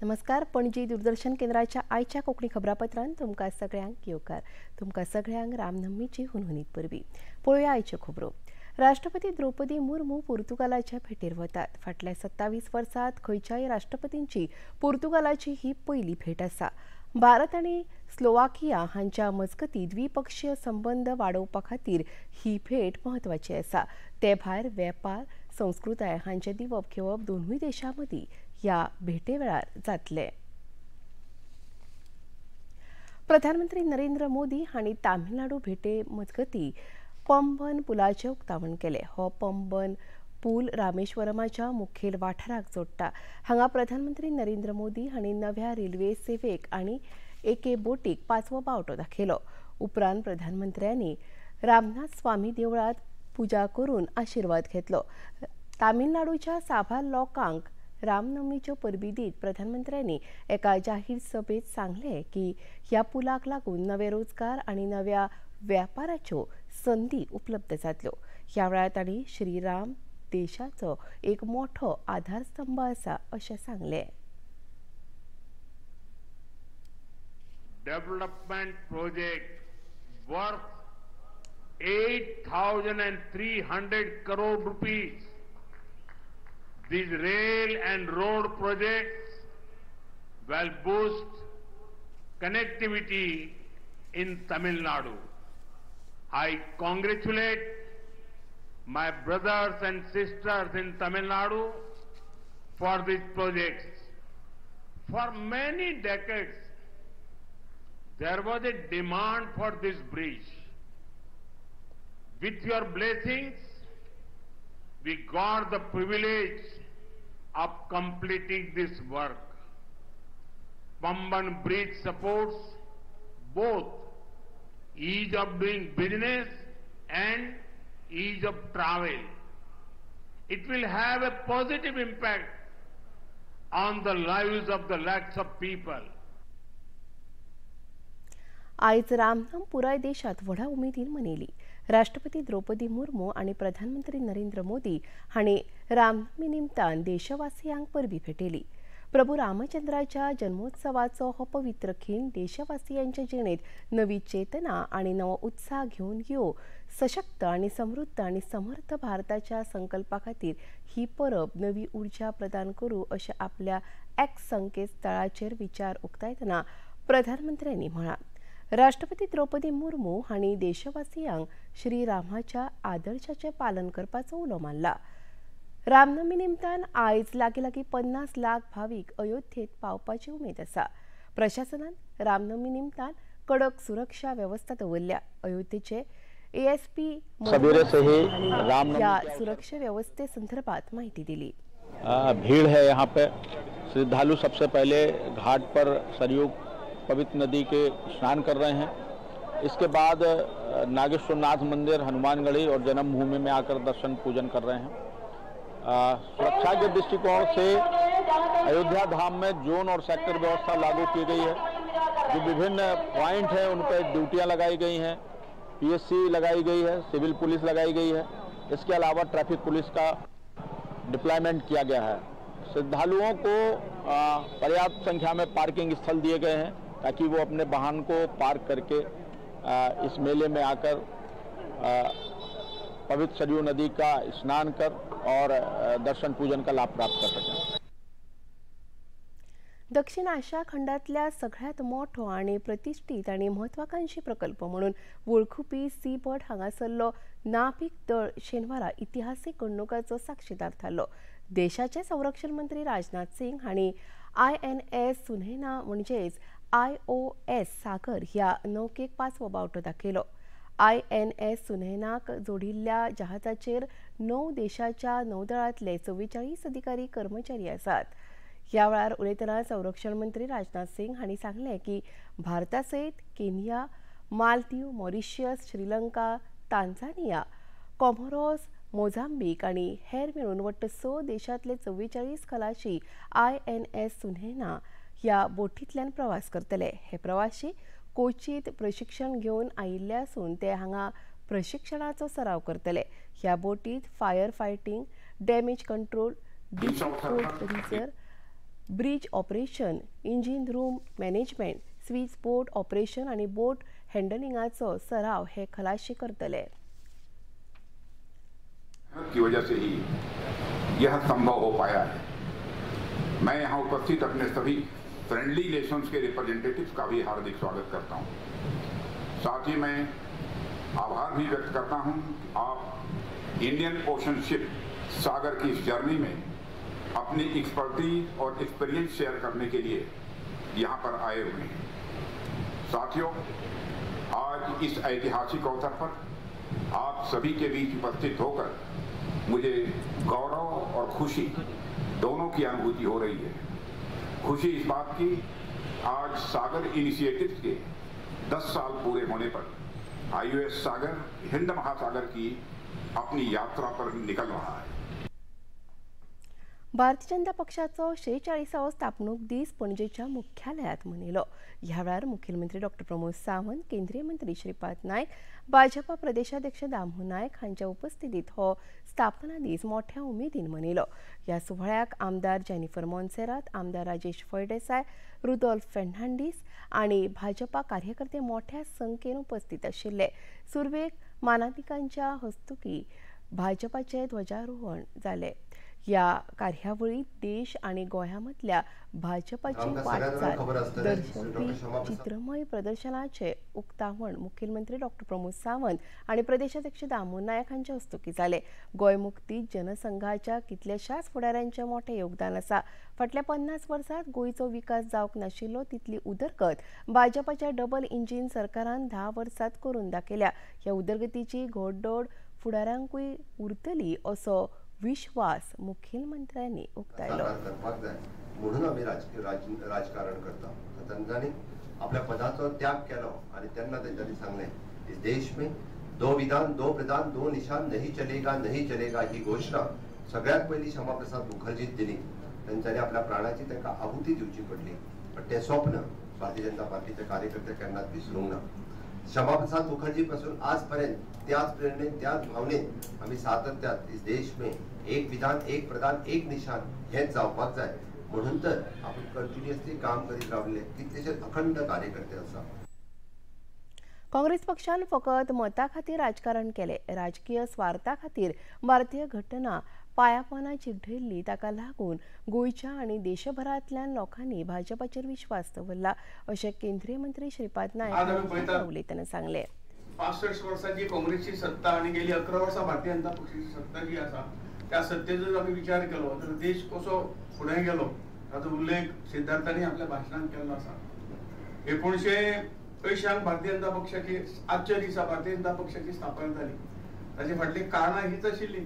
नमस्कार, पणजी दूरदर्शन केंद्राच्या आयच्या कोंकणी खबरापत्रान तुमकां सगळ्यांक येवकार। तुमकां सगळ्यांक रामनवमीची हुनहुनीत परबी। पळोवया आयच्यो खबरो। राष्ट्रपती द्रौपदी मुर्मू पुर्तुगालाच्या भेटेर वतात। फाटल्या 27 वर्सांत खंयच्याय राष्ट्रपतींची पुर्तुगालाची ही पयली भेट आसा। भारत आनी स्लोवाकिया हांच्या मजगती द्विपक्षीय संबंद वाडोवपा खातीर ही भेट म्हत्वाची आसा। ते भायर वेपार, संस्कृताय हांचे दिवप घेवप दोनूय देशां मदीं ह्या भेटे वेळार जातले। प्रधानमंत्री नरेंद्र मोदी हांणी तामिळनाडू भेटे मजगती पंबन पुलाचें उक्तावण केलें। हो पंबन पूल रामेश्वरमाच्या मुखेल वाठाराक जोडटा। हांगा प्रधानमंत्री नरेंद्र मोदी हांणी नव्या रेल्वे सेवेक आनी एके बोटीक पांचवो बावटो दाखयलो। उपरांत प्रधानमंत्र्यांनी रामनाथ स्वामी देवळांत पुजा करून आशिर्वाद घेतलो। तामिळनाडूच्या साबार लोकांक रामनवमीच्यो परबी दीत प्रधानमंत्र्यांनी एका जाहीर सभेत सांगलें की ह्या पुलाक लागून नवे रोजगार आनी नव्या व्यापाराच्यो संदी उपलब्ध जातल्यो। ह्या वेळार तांणी श्रीराम देशाचो एक मोठो आधारस्तंभ आसा अशें सांगलें। Development project worth 8,300 crore rupees. These rail and road projects will boost connectivity in Tamil Nadu. I congratulate my brothers and sisters in Tamil Nadu for these projects. For many decades, there was a demand for this bridge. With your blessings, we got the privilege of completing this work. Pamban Bridge supports both ease of doing business and ease of travel. It will have a positive impact on the lives of the lakhs of people. आयज रामनम पुराय देशात व्हडा उमेदीन मनयली। राष्ट्रपती द्रौपदी मुर्मू आनी प्रधानमंत्री नरेंद्र मोदी हांणी रामनवमी निमतान देशवासियांक परबी भेटयली। प्रभू रामचंद्राच्या जन्मोत्सवाचो हो पवित्र खीण देशवासियांच्या जिणेंत नवी चेतना आनी नवो उत्साह घेवन यो सशक्त आनी समृद्ध आनी समर्थ भारताच्या संकल्पा खातीर ही परब नवी उर्जा प्रदान करूं अशें आपल्या एक्स संकेतस्थळाचेर विचार उक्तायतना प्रधानमंत्र्यांनी म्हळां। राष्ट्रपती द्रौपदी मुर्मू हांणी देशवासियांक श्रीरामाच्या आदर्शाचें पालन करपाचो उलो मारला। रामनवमी निमतान आयज लागीं लागीं 50 लाख भावीक अयोध्येत पावपाची उमेद आसा। प्रशासनान रामनवमी निमतान कडक सुरक्षा वेवस्था दवरल्या। अयोध्येचे एएसपी ह्या सुरक्षा व्यवस्थे संदर्भात माहिती दिली। भीड़ है यहाँ पे, श्रद्धालु सबसे पहले घाट पर सरयू पवित्र नदी के स्नान कर रहे हैं। इसके बाद नागेश्वरनाथ मंदिर, हनुमानगढ़ी और जन्मभूमि में आकर दर्शन पूजन कर रहे हैं। सुरक्षा के दृष्टिकोण से अयोध्या धाम में जोन और सेक्टर व्यवस्था लागू की गई है। जो विभिन्न पॉइंट हैं उन पर ड्यूटियां लगाई गई हैं, पीएससी लगाई गई है, सिविल पुलिस लगाई गई है। इसके अलावा ट्रैफिक पुलिस का डिप्लॉयमेंट किया गया है। श्रद्धालुओं को पर्याप्त संख्या में पार्किंग स्थल दिए गए हैं ताकि वो अपने वाहन को पार्क करके इस मेले में आकर पवित्र सरयू नदी का स्नान कर और दर्शन पूजन का लाभ प्राप्त कर सकें। दक्षिण आशिया खंडातल्या सगळ्यात मोठो आनी प्रतिष्ठित आनी महत्वाकांक्षी प्रकल्प म्हणून वळखुपी सीबर्ड हांगासरलो नाभिक दळ शेनवारा इतिहासीक घडणुकाचो साक्षीदार थारलो। देशाचे संरक्षण मंत्री राजनाथ सिंग हांणी INS Sunaina म्हणजेच IOS सागर ह्या नौकेक पांचवो बावटो दाखयलो। INS सुनैनाक जोडिल्ल्या जहाजाचेर 9 देशाच्या नौदळांतले 44 अधिकारी कर्मचारी आसात। ह्या वेळार उलयतना संरक्षण मंत्री राजनाथ सिंग हांणी सांगलें की भारता सयत Kenya, Maldives, Mauritius, Sri Lanka, Tanzania, Comoros, Mozambique आनी हेर मेळून वट्ट 6 देशांतले 44 खलाशी INS Sunaina ह्या बोटींतल्यान प्रवास करतले। हे प्रवासी कोचीत प्रशिक्षण घेवन आयिल्ले आसून ते हांगा प्रशिक्षणाचो सराव करतले। ह्या बोटीत fire fighting, damage control, deep port reserve, Bridge operation, engine room management, switch boat operation आनी बोट हँडलिंगाचो सराव हे खलाशी करतले। की वजह से ही यह संभव हो पाया है। मैं यहाँ उपस्थित अपने सभी फ्रेंडली नेशंस के रिप्रेजेंटेटिव्स का भी हार्दिक स्वागत करता हूँ। साथ ही मैं आभार भी व्यक्त करता हूँ आप इंडियन ओशन शिप सागर की इस जर्नी में अपनी एक्सपर्टीज और एक्सपीरियंस शेयर करने के लिए यहाँ पर आए हुए हैं। साथियों, आज इस ऐतिहासिक अवसर पर आप सभी के बीच उपस्थित होकर मुझे गौरव और खुशी दोनों की अनुभूति हो रही है। खुशी इस बात की, आज सागर इनिशिएटिव्स के 10 साल पूरे होने पर आईयूएस सागर हिंद महासागर की अपनी यात्रा पर निकल रहा है। भारतीय जनता पक्षाचो 46वो स्थापणूक दीस पणजेच्या मुख्यालयात मनयलो। ह्या वेळार मुखेलमंत्री डॉ प्रमोद सावंत, केंद्रीय मंत्री श्रीपाद नायक, भाजपा प्रदेशाध्यक्ष दामू नायक हांच्या उपस्थितीत हो स्थापना दीस मोठ्या उमेदीन मनयलो। ह्या सुवाळ्याक आमदार जेनिफर मोन्सेरात, आमदार राजेश फळदेसाय, रुदोल्फ फेर्नांडीस आनी भाजपा कार्यकर्ते मोठ्या संख्येन उपस्थित आशिल्ले। सुरवेक मानादिकांच्या हस्तुकी भाजपाचे ध्वजारोहण जालें। ह्या कार्यावळीत देश आणि गोंयांतल्या भाजपाची वाटचाल दर्शवपी चित्रमय प्रदर्शनाचे उक्तावण मुखेलमंत्री डॉ प्रमोद सावंत आणि प्रदेशाध्यक्ष दामू नायक हांच्या हस्तुकी जालें। गोंय मुक्ती जनसंघाच्या कितल्याशाच फुडाऱ्यांचें मोठें योगदान आसा। फाटल्या 50 वर्सांत गोंयचो विकास जावंक नाशिल्लो तितली उदरगत भाजपाच्या डबल इंजीन सरकारान 10 वर्सांत करून दाखयल्या। ह्या उदरगतीची घोडदौड फुडाऱ्यांकूय उरतली असो विश्वास मुखेलमंत्र्यांनी उक्तायलो। करपाक जाय म्हणून आमी राजकारण करता। तांच्यांनी आपल्या पदाचो त्याग केलो आनी तेन्ना तेंच्यांनी सांगलें, इस देश में दो विधान, दो प्रधान, दो निशान नहीं चलेगा, नहीं चलेगा ही घोषणा सगळ्यात पयली श्यामाप्रसाद मुखर्जीन दिली। तेंच्यांनी आपल्या प्राणाची तांकां आहुती दिवची पडली, पण तें स्वप्न भारतीय जनता पार्टीचे कार्यकर्ते केन्नाच विसरूंक ना। श्यामाप्रसाद मुखर्जी पासून आजपर्यंत त्याच प्रेरणेन, त्याच भावनेन आमी सातत्यात इस देश में एक विधान, एक प्रधान, एक निशान हेच जावपाक जाय म्हणून तर आपण कंटिन्युअसली काम करीत रावले कितलेशे अखंड कार्यकर्ते आसा। काँग्रेस पक्षान फकत मता खातीर राजकारण केले, राजकीय स्वार्था खातीर भारतीय घटना पायापना चिड्डयल्ली, ताका लागून गोंयच्या आनी देशभरांतल्यान लोकांनी भाजपाचेर विश्वास दवरला अशें केंद्रीय मंत्री श्रीपाद नायक उलयतना सांगलें। 65 वर्सांची काँग्रेसची सत्ता आनी गेली 11 वर्सां भारतीय जनता पक्षाची सत्ता जी आसा त्या सत्तेचो जर आमी विचार केलो तर देश कसो फुडें गेलो ताचो उल्लेख सिद्धार्थांनी आपल्या भाशणांत केल्लो आसा। 1980 भारतीय जनता पक्षाची आजच्या दिसा भारतीय जनता पक्षाची स्थापना जाली। ताचे फाटलीं कारणां हीच आशिल्ली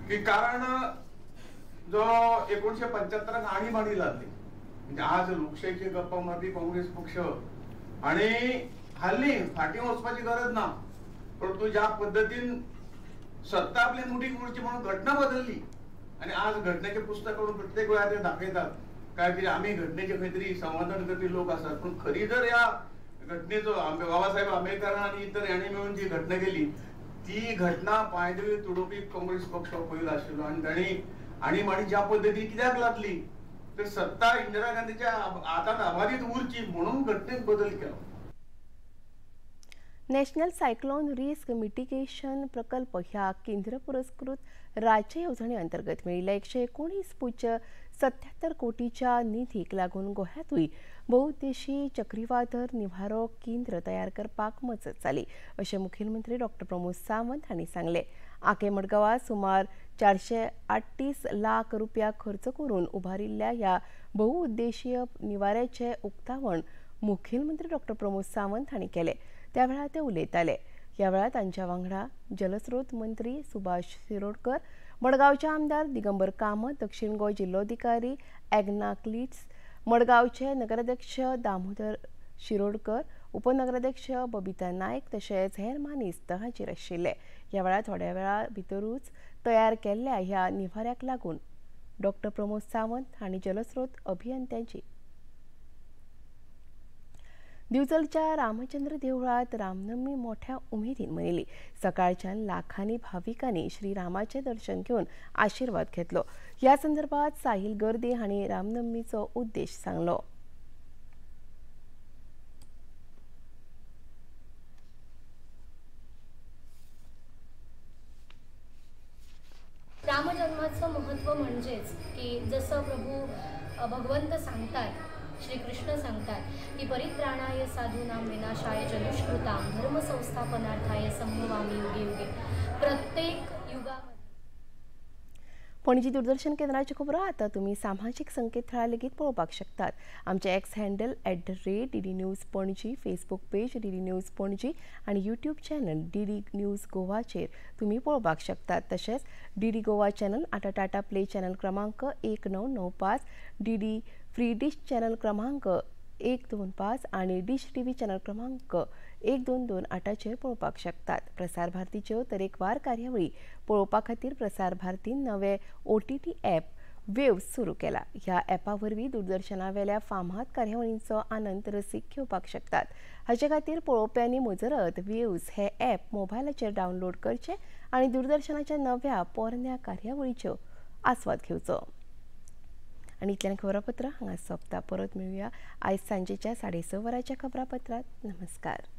की कारण जो 1975 आणीबाणी लागली, म्हणजे आज लोकशाहीची गप्पा मारपी काँग्रेस पक्ष आनी हाल्ली फाटीं वचपाची गरज ना, परंतु ज्या पद्दतीन सत्ता आपली मुठीक उरची म्हणून घटना बदलली आनी आज घटनेचे पुस्तक काडून प्रत्येक वेळार ते दाखयतात काय कितें आमी घटनेचे खंय तरी संवर्धन करपी लोक आसात, पूण खरी जर ह्या घटनेचो बाबासाहेब आंबेडकरान आनी इतर हांणी मेळून जी घटना केली ती घटना पांयदळी तुडोवपी काँग्रेस पक्ष पयलो आशिल्लो आनी तांणी आणीबाणी ज्या पद्दतीन कित्याक लागली तर सत्ता इंदिरा गांधीच्या हातांत अबाधीत उरची म्हणून घटनेत बदल केलो। नॅशनल सायक्लोन रिस्क मिटिगेशन प्रकल्प ह्या केंद्र पुरस्कृत राज्य येवजणे अंतर्गत मेळिल्ल्या 119.77 कोटीच्या निधीक लागून गोंयांतूय बहुउद्देशी चक्रीवादळ निवारो केंद्र तयार करपाक मजत जाली अशें मुखेलमंत्री डॉ प्रमोद सावंत हांणी सांगलें। आके मडगांवां सुमार 438 लाख रुपया खर्च करून उबारिल्ल्या ह्या बहुउद्देशीय निवाऱ्याचें उक्तावण मुखेलमंत्री डॉ प्रमोद सावंत हांणी केलें। त्या वेळार ते उलयताले। ह्या वेळार तांच्या वांगडा जलस्रोत मंत्री सुभाष शिरोडकर, मडगांवचे आमदार दिगंबर कामत, दक्षिण गोंय जिल्लोधिकारी एग्ना क्लिट्स, मडगांवचे नगराध्यक्ष दामोदर शिरोडकर, उपनगराध्यक्ष बबिता नायक तशेंच हेर मानेस्त हाजीर आशिल्ले। ह्या वेळार थोड्या वेळा भितरूच तयार केल्ल्या ह्या निवाऱ्याक लागून डॉ प्रमोद सावंत हांणी जलस्रोत अभियंत्यांची दिवचलच्या रामचंद्र देवळात रामनवमी मोठ्या उमेदीन मनयली. सकाळच्यान लाखांनी भाविकांनी श्रीरामाचें दर्शन घेवन आशिर्वाद घेतलो. ह्या संदर्भात साहिल गर्दे हांणी रामनवमीचो उद्देश सांगलो. रामजन्माचं महत्त्व म्हणजेच की जसं प्रभू भगवंत सांगतात, श्रीकृष्ण सांगतात की परित्राणाय साधूनां विनाशाय च दुष्कृतां धर्म संस्थापनार्थाय संभवामि युगे युगे. प्रत्येक युगामध्ये पणजी दूरदर्शन केंद्राच्यो खबरो आतां तुमी सामाजीक संकेतथळार लेगीत पळोवपाक शकतात. आमचे X handle @DD News Panaji, Facebook page DD News Panaji आनी यूट्यूब चॅनल डीडी न्यूज गोवाचेर तुमी पळोवपाक शकतात. तशेंच डीडी गोवा चॅनल आतां टाटा प्ले चॅनल क्रमांक 1995, डीडी फ्री डिश चॅनल क्रमांक 125 आनी डिश टीव्ही चॅनल क्रमांक 1228चेर पळोवपाक शकतात. प्रसार भारतीच्यो तरेकवार कार्यावळी पळोवपा खातीर प्रसार भारतीन नवे OTT app वेव्स सुरू केला. ह्या ॲपा वरवीं दूरदर्शनावेल्या फामाद कार्यावळींचो आनंद रसीक घेवपाक शकतात. हाचे खातीर पळोवप्यांनी मुजरत वेव्स हे ॲप मोबायलाचेर डावनलोड करचें आनी दूरदर्शनाच्या नव्या पोरण्या कार्यावळीच्यो आस्वाद घेवचो. आनी इतल्यान खबरापत्र हांगा सोंपता. परत मेळुया आयज सांजेच्या 6:30 वरांच्या खबरापत्रांत. नमस्कार.